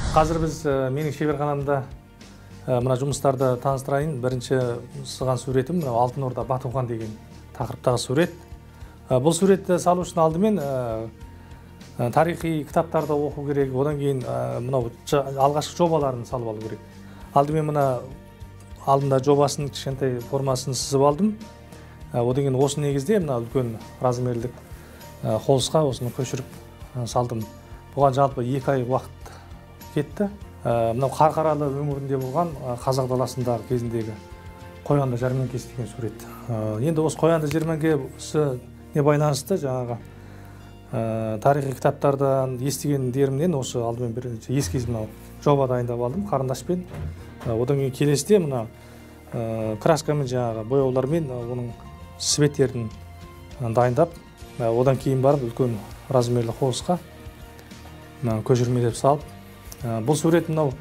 Қазір біз менің шеберханамда мына жұмыстарды таныстырайын. Бірінші сызған суретім мынау Алтын Орда Бату хан деген тақырыптағы сурет. Бұл суретті салу үшін алдымен тарихи кітаптарды оқу керек, одан кейін мынау алғашқы жобаларын салып алу керек. Алдымен мына алдында жобасын, кішкентай формасын сызып алдым. Одан кейін осы негізде мына үлкен размерлік холстқа осыны көшіріп салдым. Бұған жалпы 2 ай уақыт кетті. Мынау Қарқаралы өңірінде болған қазақ даласындағы кезіндегі Қоянды жәрмеңкесі деген сурет. Енді осы Қоянды жәрмеңкесіне байланысты жаңағы тарихи кітаптардан естігендерімнен осы алдымен бірінші эскиз мынау жоба дайындап алдым қарындашпен. Одан кейін келесіде мына краскамен жаңағы бояулармен оның светтерін дайындап, одан кейін барып үлкен размерлі холстқа көшірмелеп салып. Бұл сурет мынау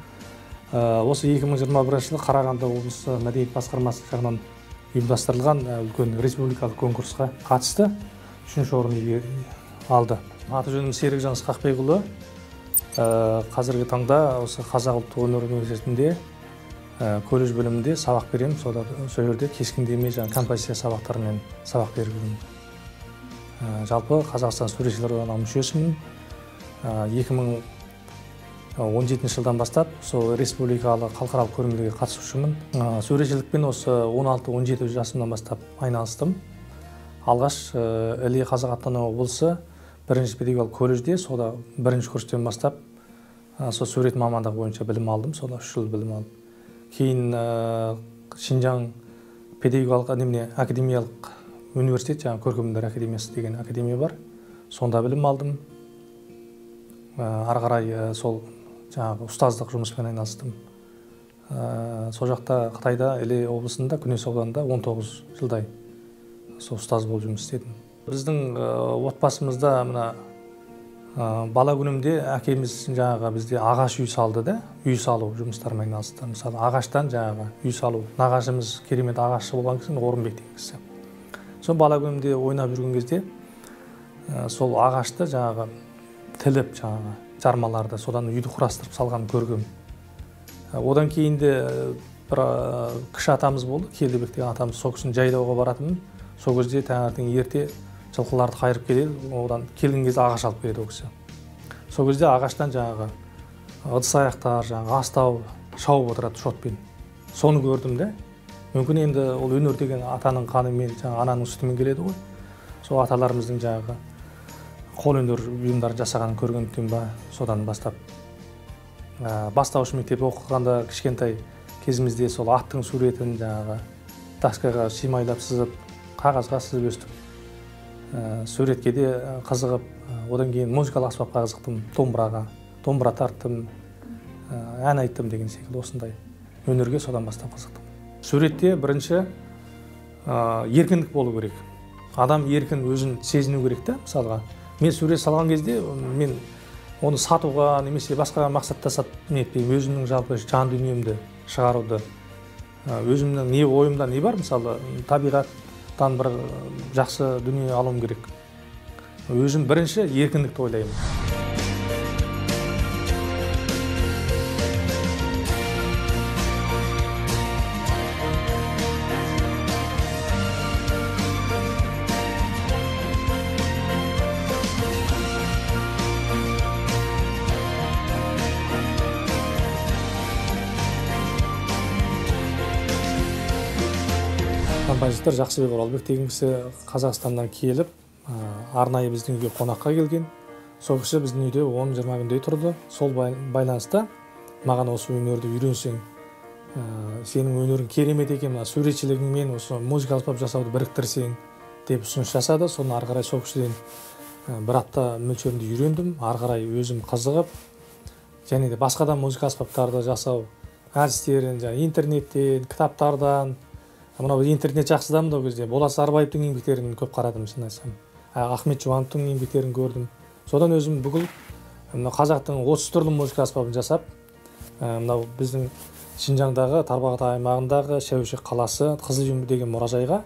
осы 2021 жылы Қарағанды облысы мәдениет басқармасы жағынан ұйымдастырылған үлкен республикалық конкурсқа қатысты, 3-ші орын алды. Аты жөнім Серікжан Ысқақбекұлы. Қазіргі таңда осы Қазақ ұлттық өнер университетінде колледж бөлімінде сабақ беремін. Сол жерде кескіндеме және композиция сабақтарымен сабақ беріп жүрмін. Жалпы Қазақстан суретшілер одағының мүшесімін. 2017 жылдан бастап сол республикалық халықаралық көрмелерге қатысушымын. Суретшілікпен осы 16-17 жасымнан бастап айналыстым. Алғаш Іле Қазақ автономиялық облысы 1-ші педагогикалық колледжде сода 1-ші курстен бастап сол сурет мамандығы бойынша білім алдым. Сода 3 жыл білім алдым. Кейін Шинжаң педагогикалық академиялық университет, жаңағы көркемөнер академиясы деген академия бар. Сонда білім алдым. Ары қарай сол жаңағы ұстаздық жұмыспен айналыстым. Сол жақта Қытайда, Іле облысында, Күнес ауданында 19 жылдай сол ұстаз болып жұмыс істедім. Біздің отбасымызда мына бала күнімде әкеміз жаңағы бізде ағаш үй салды да, үй салу жұмыстарымен айналысты. Мысалы ағаштан жаңағы үй салу. Нағашымыз керемет ағашшы болған кісі, Орынбек деген кісі. Сол бала күнімде ойнап жүрген кезде сол ағашты жаңағы тіліп жаңағы жармаларды, содан үйді құрастырып салғанын көргем. Одан кейін де бір кіші атамыз болды, Келдібек деген атамыз, сол кісінің жайлауға баратынмын. Сол кезде таңертең ерте жылқыларды қайырып келеді, одан келген кезде ағаш алып келеді ол кісі. Сол кезде ағаштан жаңағы ыдыс аяқтар, жаңағы астау шауып отырады шотпен. Соны көрдім де. Мүмкін енді ол өнер деген атаның қанымен, жаңағы ананың сүтімен келеді ғой. Сол аталарымыздың жаңағы қолөнер бұйымдарын жасағанын көргендіктен ба, содан бастап бастауыш мектепте оқығанда кішкентай кезімізде сол аттың суретін жаңағы доскаға шимайлап сызып, қағазға сызып өстік. Суретке де қызығып, одан кейін музыкалық аспапқа қызықтым, домбыраға, домбыра тарттым, ән айттым деген секілді осындай өнерге содан бастап қызықтым. Суретте бірінші еркіндік болу керек. Адам еркін өзін сезіну керек та, мысалға. Мен сурет салған кезде мен оны сатуға немесе басқа мақсатта нетпеймін, өзімнің жалпы жан дүниемді шығаруды, өзімнің не ойымда не бар, мысалы табиғаттан бір жақсы дүние алуым керек. Өзім бірінші еркіндікті ойлаймын. Композитор Жақсыбек Оралбек деген кісі Қазақстаннан келіп, арнайы біздің үйге қонаққа келген. Сол кісі біздің үйде 10-20 күндей тұрды. Сол байланыста маған осы өнерді үйренсең, сенің өнерің керемет екен, мына суретшілігіңмен осы музыкалық аспап жасауды біріктірсең деп ұсыныс жасады. Соны ары қарай сол кісіден бір апта мөлшерінде үйрендім. Ары қарай өзім қызығып, және де басқа да музыка аспаптарды жасау әдістерін, жаңа интернеттен, кітаптардан. Мынау интернет жақсы дамыды ол кезде. Болат Сарыбаевтың еңбектерін көп қарадым, шын айтсам. Ахмет Жұбановтың еңбектерін көрдім. Содан өзім бүкіл мына қазақтың 30 түрлі музыка аспабын жасап, мынау біздің Шинжаңдағы Тарбағатай аймағындағы Шәуешек қаласы Қызылжүмбі деген мұражайға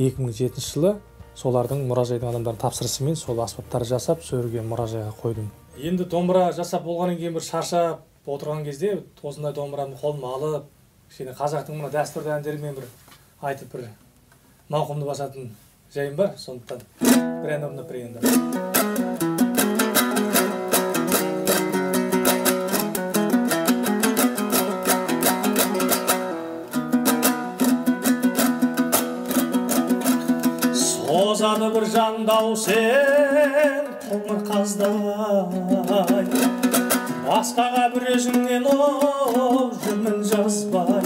2007 жылы солардың мұражайдың адамдарының тапсырысымен сол аспаптарды жасап, сол жерге мұражайға қойдым. Енді домбыра жасап болғаннан кейін бір шаршап, Отырған кезде осындай домбырамды қолыма алып, кішкене қазақтың мына дәстүрлі әндерімен бір айтып, бір мауқымды басатын жайым бар. Сондықтан бір ән орындап берейін енді. Созады бір жандау сен қоңыр қаздай, басқаға бір өзіңнен оу жүрмін жазбай.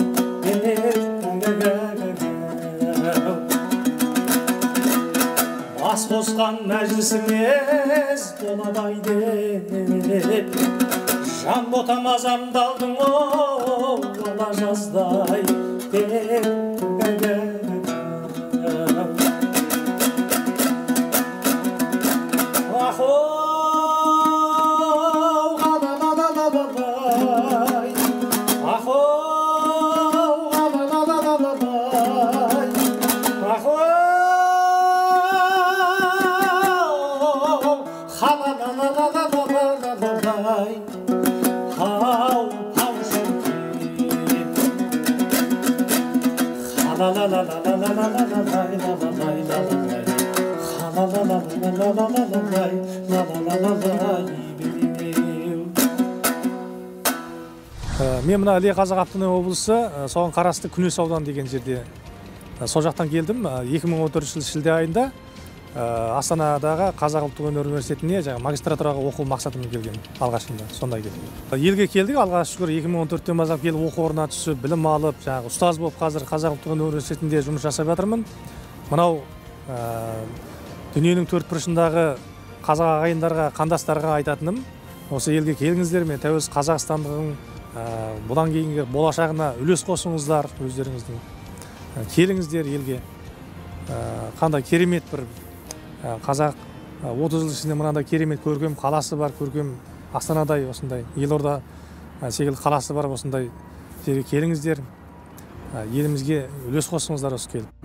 Бас қосқан мәжілісіңіз болабай деп, жан ботам азамдалдың оу ала жаздай. Мен мына Іле Қазақ автономия облысы, соған қарасты Күнес ауданы деген жерде, сол жақтан келдім. 2014 жылы шілде айында Астанадағы Қазақ ұлттық өнер университетіне жаңа магистратураға оқу мақсатымен келген алғашында, сондай келдім. Елге келдік, алғаш шүкір 2014-тен бастап келіп оқу орнына түсіп, білім алып, жаңағы ұстаз болып қазір Қазақ ұлттық өнер университетінде жұмыс жасап жатырмын. Мынау дүниенің төрт бұрышындағы қазақ ағайындарға, қандастарға айтатыным, осы елге келіңіздер, мен тәуелсіз Қазақстандығын бұдан кейінгі болашағына үлес қосыңыздар, өздеріңіздің келіңіздер елге. Қандай керемет бір қазақ 30 жыл ішінде мынандай керемет көркем қаласы бар, көркем Астанадай осындай елорда секілді қаласы бар, осындай жерге келіңіздер, елімізге үлес қосыңыздар осы келіп.